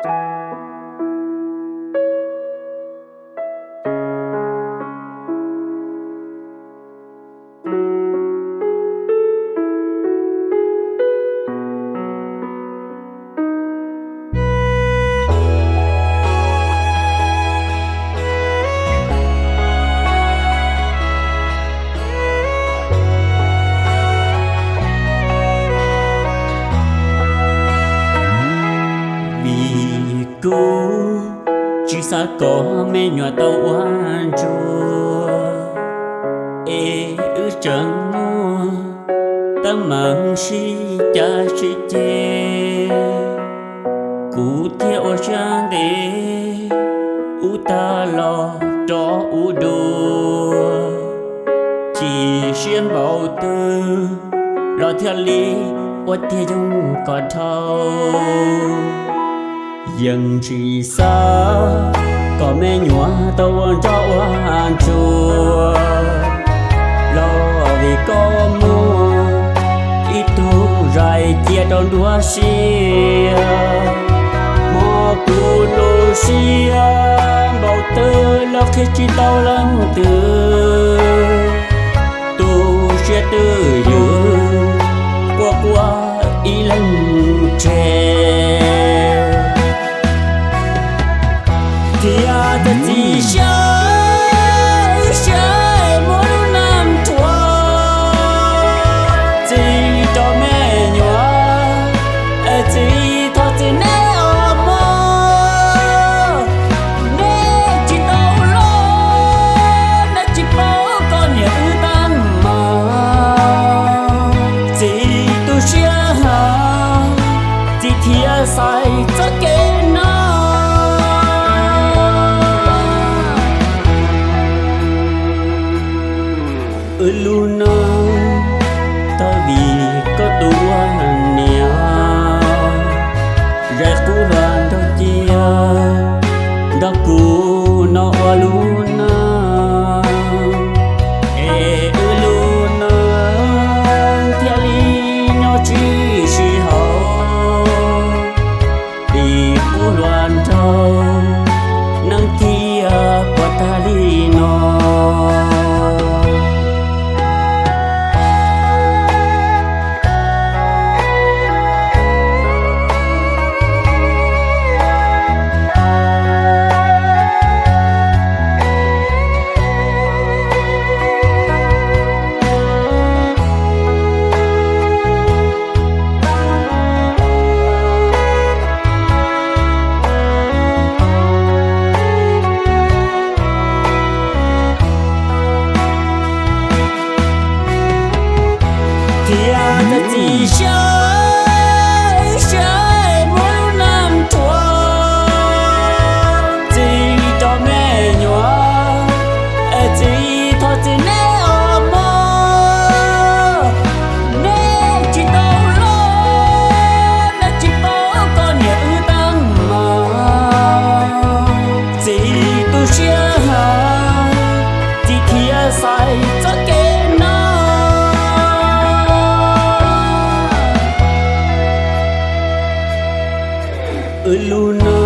Vim kuv tsis xav kom me nyuam tau ua ntsuag, es wb tseem muaj teeb meem sib cav sib ceg. Kuv thiaj ua siab ntev wb tag los rov wb dua, chim siab npaum twg los thiaj li ua tiag yoog kom dhau. Yeej tsis xav kom me nyuam tau ua ntsoj ua ntsuag, los vim koj muaj ib tug zais cia rau nruab siab. Hmo kuv tu siab npaum twg los qhia tsis tau leej twg, tu siab twj ywm quaj quaj ib leeg tseg. Thiab txi siab, siab muab lub neej rhuav, txi rau me nyuam, es txi thov txim neb os mog. Neb tsis tau loj, neb tsis paub koj niam wb teeb meem. Txi tu siab, txi thiaj xaiv txoj kev no. Wb lub neej tau vim koj tus ua niam, zais qub hluas nraug cia nrog kuv no ua lub neej, es wb lub neej thiaj li nyob tsis sib haum. Vim qub hluas nraug neeg thiaj puas tag li no. Thiab txi siab, siab muab lub neej rhuav, txi rau me nyuam, es txi thov txim neb os mog. Neb tsis tau loj, neb tsis paub koj niam wb teeb meem. Txi tu siab, txi thiaj xaiv txoj kev no. Wb lub neej